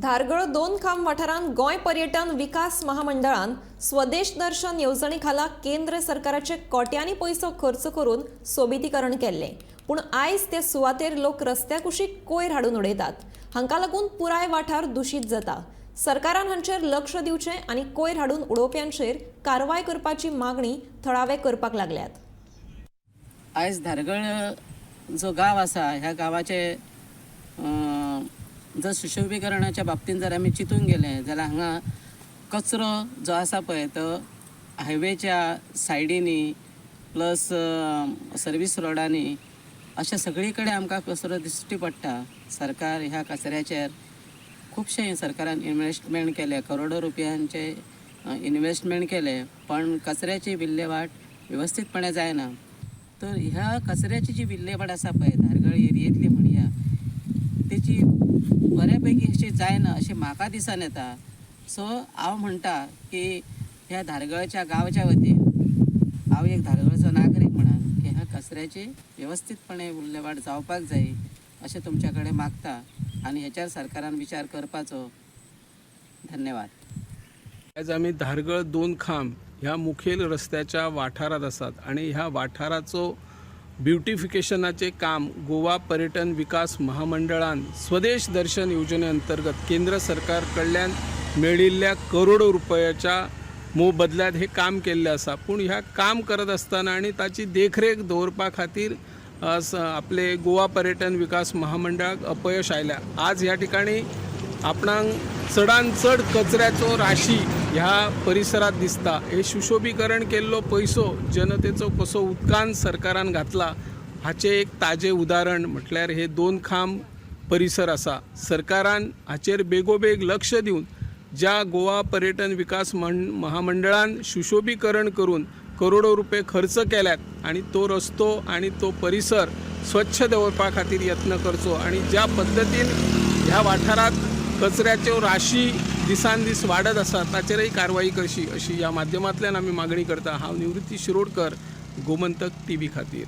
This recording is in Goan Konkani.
धारगळ दोन खांब वाठारांत गोंय पर्यटन विकास महामंडळान स्वदेश दर्शन येवजणे खाला केंद्र सरकाराचे कोट्यांनी पयसो खर्च करून सोबितीकरण केल्लें. पूण आयज ते सुवातेर लोक रस्त्या कुशीक कोयर हाडून उडयतात. हांकां लागून पुराय वाठार दुशीत जाता. सरकारान हांचेर लक्ष दिवचें आनी कोयर हाडून उडोवप्यांचेर कारवाय करपाची मागणी थळावे करपाक लागल्यात. आयज धारगळ जो गांव आसा, ह्या गांवाचे जर सुशोभीकरणाच्या बाबतींत जर आमी चिंतूंक गेले जाल्यार हांगा कचरो जो आसा पळय तो हायवेच्या सायडींनी प्लस सर्वीस रोडांनी अशें सगळी कडेन आमकां कचरो दिश्टी पडटा. सरकार ह्या कचऱ्याचेर खुबशें सरकारान इनवेस्टमेंट केलें, करोडो रुपयांचे इनवेस्टमेंट केलें, पण कचऱ्याची विल्हेवाट वेवस्थीतपणे जायना. तर ह्या कचऱ्याची जी विल्हेवाट आसा पळय धारगळ एरियेंतली म्हणया, तेची बऱ्या पैकी अशी जायना अशें म्हाका दिसन येता. सो हांव म्हणटा की ह्या धारगळच्या गांवच्या वतीन हांव एक धारगळचो नागरीक म्हणून की ह्या कचऱ्याची वेवस्थीतपणे विल्हेवाट जावपाक जाय अशें तुमच्या कडेन मागता आनी हेच्यार सरकारान विचार करपाचो. धन्यवाद. आयज आमी धारगळ दोन खांब ह्या मुखेल रस्त्याच्या वाठारांत आसात आनी ह्या वाठाराचो ब्युटिफिकेशनाचें काम गोवा पर्यटन विकास महामंडळान स्वदेश दर्शन योजने अंतर्गत केंद्र सरकार कडल्यान मेळिल्ल्या करोडो रुपयाच्या मोबदल्यात हें काम केल्लें आसा. पूण ह्या काम करत आसतना आनी ताची देखरेख दवरपा खातीर आपले गोवा पर्यटन विकास महामंडळाक अपयश आयल्या. आज ह्या ठिकाणी आपणाक चडान चड कचऱ्याचो राशी ह्या परिसरात दिसता. हे सुशोभीकरण केल्लो पयसो जनतेचो कसो उदकान सरकारान घातला हाचें एक ताजें उदाहरण म्हटल्यार हे दोन खांब परिसर आसा. सरकारान हाचेर बेगोबेग लक्ष दिवन ज्या गोवा पर्यटन विकास महामंडळान सुशोभीकरण करून करोडो रुपये खर्च केल्यात आनी तो रस्तो आनी तो परिसर स्वच्छ दवरपा खातीर यत्न करचो आनी ज्या पद्दतीन ह्या वाठारांत कचऱ्याच्यो राशी दिसान दीस वाडत आसा ताचेरय कारवाई करची अशी ह्या माध्यमांतल्यान आमी मागणी करता. हांव निवृत्ती शिरोडकर, गोमंतक टीव्ही खातीर.